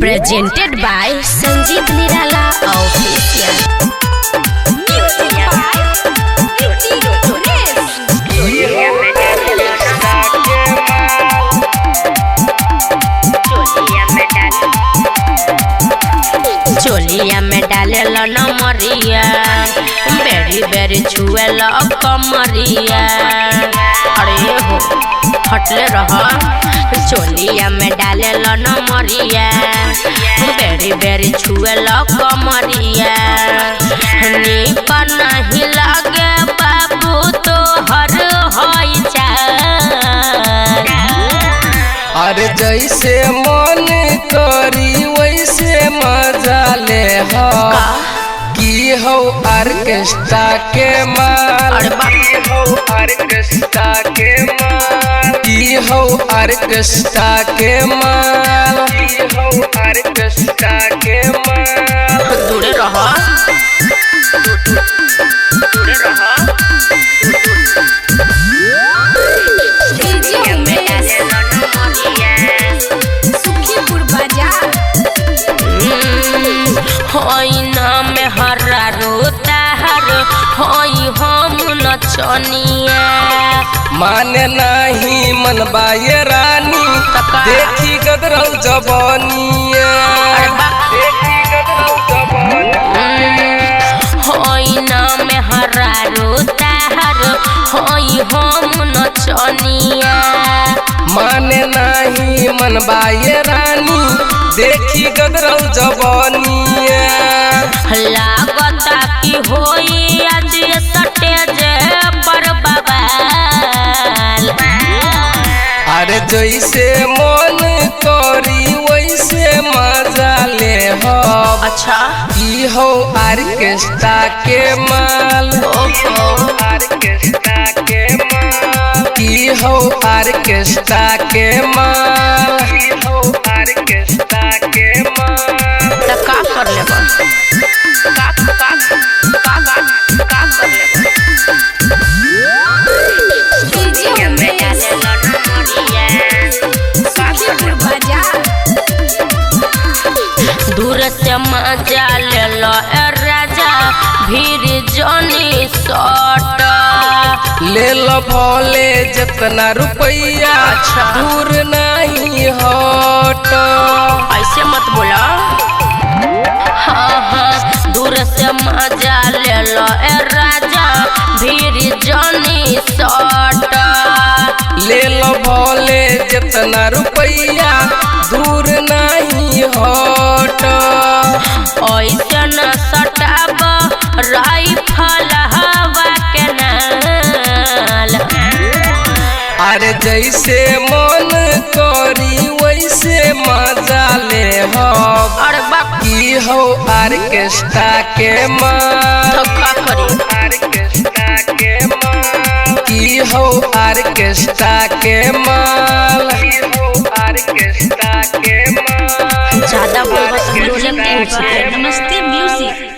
Presented by Sanjeev Nirala Official. Music by Beauty Suresh. चोलिया में डाले नमरिया, बेरी बेरी छुएल कमरिया। अरे हो हटले रह। चोलिया में डाले नमरिया, बेरी बेरी छुएल कमरिया। नीक नहीं लगे बाबू तोहर होई चाल। अरे जैसे मन करी वैसे मजा ले हो। की हो ऑर्केस्ट्रा के माल, अरे बाप। की हो ऑर्केस्ट्रा के माल, की हो ऑर्केस्ट्रा के माल, की हो ऑर्केस्ट्रा के माल। दूरे रह, दूरे रह। DJ Umesh, Sukhipur बाजार। होई नाम हरा रोताहर, होई हम नचनिया। माने नहीं मन बाये रानी, तका। देखी गदरल जवानिया, अरे बाप। देखी गदरल जवानिया। होई नाम हरा रोताहर, होई हम नचनिया। माने नहीं मन बाये रानी, देखी गदरल जवानिया। लागता कि होई आज सटेज पर बवाल। अरे जैसे मन करी वैसे मजा ले हो। अच्छा। की हो ऑर्केस्ट्रा के माल, ओहो। ऑर्केस्ट्रा के माल, की हो ऑर्केस्ट्रा के माल, की हो ऑर्केस्ट्रा के माल। त का कर लेबा, का का का का का कर लेबा? DJ Umesh, Sukhipur बाजार। दूर से मजा ले लो ए राजा, भीड़ जनी सट। ले लो भोले जितना रुपैया, अच्छा। दूर नहीं हट। ऐसे मत बोला। हाँ हाँ, दूर से मजा ले लो ए राजा, भीड़ जनी सट। ले लो भोले जितना रुपैया, दूर नहीं हट। ऐसे न सटाब राइफल हवा के नाल। अरे जैसे मन करी वैसे मजा ले हो। अरे बाप। की हो ऑर्केस्ट्रा के माल, धक्का करी। ऑर्केस्ट्रा के माल, की हो ऑर्केस्ट्रा के माल, की हो ऑर्केस्ट्रा के माल। ज्यादा बोलबा तो रिजेक्ट हो जाए। नमस्ते म्यूजिक।